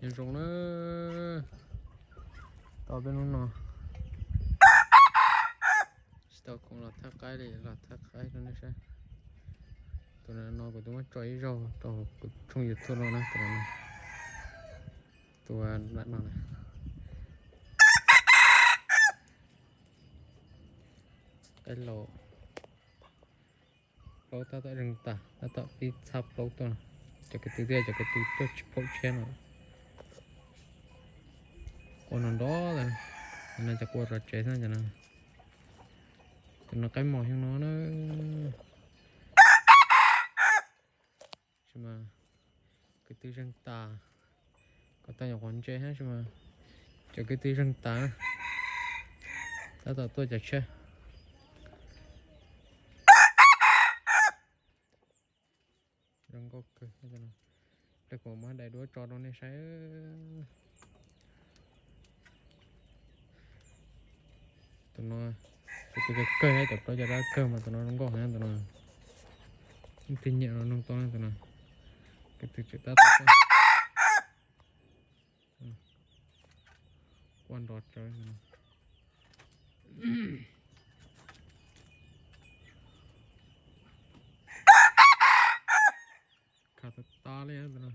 Nyob zoo na, tau peb hnub no tsis tau khoom los thaj qaib li, los thaj qaib rau nej saib. Tus no kuv twb muab tso ib zaug rau kuv tshooj YouTube no na, tus no, tus lam no na. Qaib laus, plaub tab tom zeeg tas, tab tom pib txhab plaub tuaj no. Cov kwv tw twb yog cov kwv tw tuaj tsis phaum tshiab no. Qua nrov nrov, no cov qua rov tsev xwb cov no. Cov no qaib mos xyoo no na. Tab sis mas kwv tw zeeg tas, kom tau nyuam qhuav ntse thiab, tab sis mas cov kwv tw zeeg tas na, tab tom tuaj cov tshiab. Zoo nkauj kawg. Pliag kuv muab daim duab tso rau nej saib. Tus no, tus kawg kawg, cov plaub cov dab kawg mas tus no zoo nkauj heev tus no. Leej twg nyiam los noog tau tus no. Kwv tw tseem tab tom qua nrov tsawv tus no. Khav tas tas li tus no.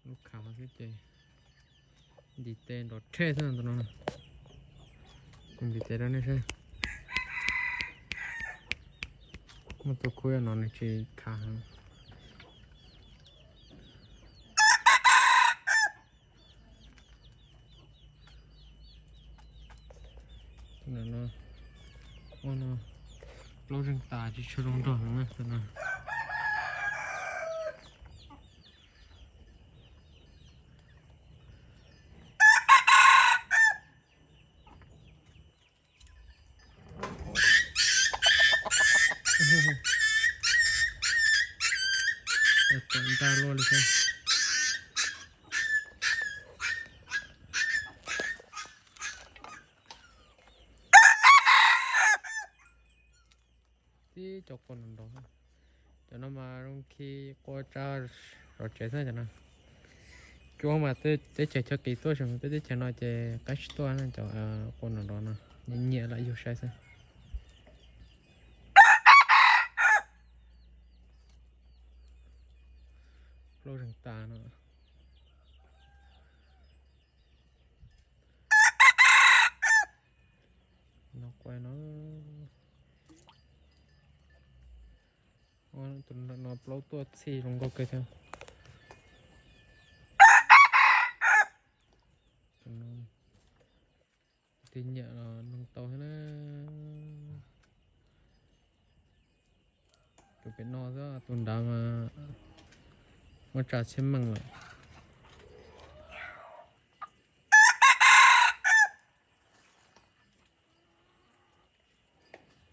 Lub khav xwb ces ntiv tes nrov rhe xwb tus no. Kuv ntiv tes rau nej saib. Muaj tus khub no nws tsis khav heev. Tus no, tus no plaub zeeg tas tsis tshua zoo nraug heev na tus no. Tawm ntag luaj li thiab. Tib cov qua nrov nrov, cov no mas zoo khi qua tsa zov tsev xwb cov no. Cuab mas teb chaws Choj Kiv tuaj, peb teb chaws no ces qaib tsis tuaj na, cov qua nrov nrov no nyiam nyiam lam yug saib xwb. Plaub zeeg tas no. No qua no, tus no plaub tuaj txhij zoo nkauj kawg thiab. Tus no, tus nyiam los noog tau thiab na. Tus pem no xwb, tus nrad mas muaj tsa txhiab meej lawm.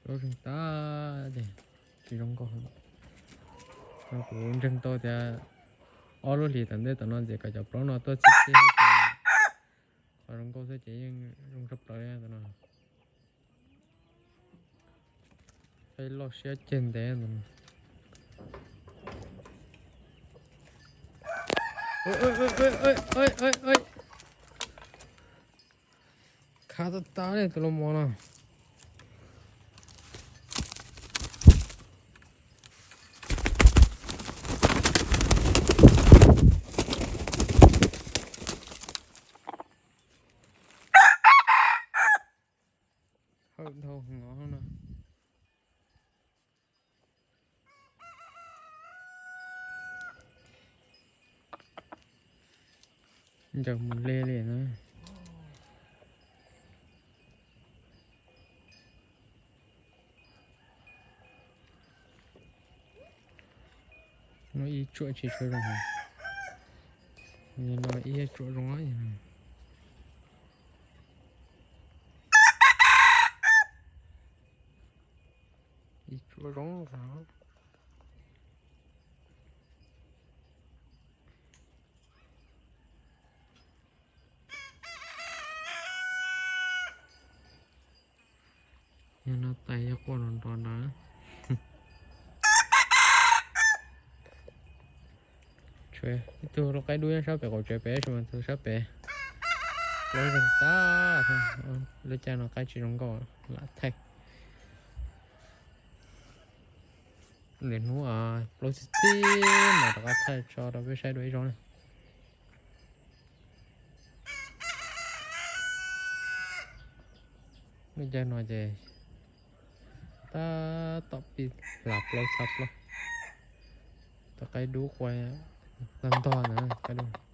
Plaub zeeg tas ces tsis zoo nkauj. Kuv ntseeg tau tias ob lub hlis tom ntej tom no ces kom cov plaub no tuaj txhij txhij ces qhov zoo nkauj xwb ces yeej zoo tshaj plaws li tus no. Qaib loj siab ceg ntev tus no. Khav tas tas li tus lau mos no. Hawm dhau heev os no. Ncaws mus le li na. No ib tsuam tsis tshua zoo heev. No ib tsuam zoo. Ib tsuam zoo. Yog no tais yog qua nrov nrov ntawd. Ib tug lau qaib dub nyob sab pem qaum tsev pem, tab sis mas tus sab pem plaub zeeg tag. Lub caij no qaib tsis zoo nkauj, lam thaij. Lwm hnub plaub txi txib mam rov qab thaij tso rau peb saib dua ib zaug na. Lub caij no ces tab tom pib hla plaub tshaj plaub. Tus qaib dub qua ntog ntog ntag, qaib dub.